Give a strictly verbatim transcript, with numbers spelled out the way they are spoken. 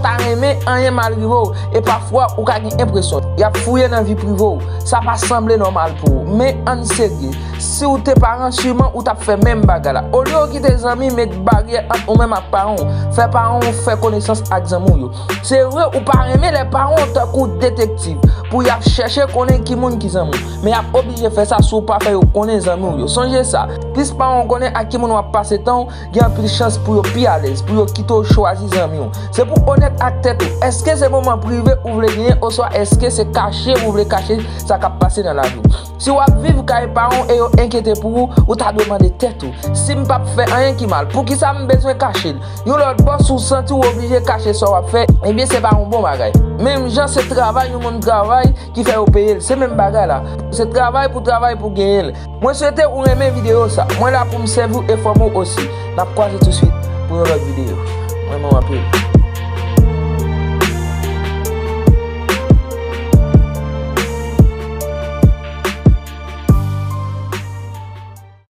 ta renmen anyen mal rive w, e pafwa ou ka gen enpresyon y ap fouye nan vi prive w. Sa pa sanble nòmal pou ou. Men ann serye, si w te paran, siman ou t ap fè menm bagay la. Olye w kite zanmi met baryè ant ou menm ak paran w, fè paran w fè konesans ak zanmi w yo. Se vre, ou pa renmen lè paran w tankou detektiv pou y ap chèche konnen ki moun ki zanmi w. Men y ap oblije fè sa si w pa fè yo konnen zanmi w yo. Sonje sa, plis paran w konnen ak ki moun w ap pase tan w, gen anpil chans pou yo pi alèz, pou yo kite w chwazi zanmi w. Se pou w onèt ak tèt ou. Èske se moman prive ou vle genyen, oswa èske se kache ou vle kache sa k ap pase nan lavi w? Si w ap viv kay paran w e yo enkyete pou ou, ou ta dwe mande tèt ou, "Si m p ap fè anyen ki mal, poukisa m bezwen kache l?" Yon lòt bò, si w santi w oblije kache sa w ap fè, ebyen, se pa yon bon bagay. Menm jan se travay yon moun travay ki fè yo peye l, se menm bagay la. Se travay pou travay pou genyen l. Mwen swete ou renmen videyo sa. Mwen la pou m sèvi w e fòme w osi. N ap kwaze touswit pou yon lòt videyo. Mwen renmen w anpil.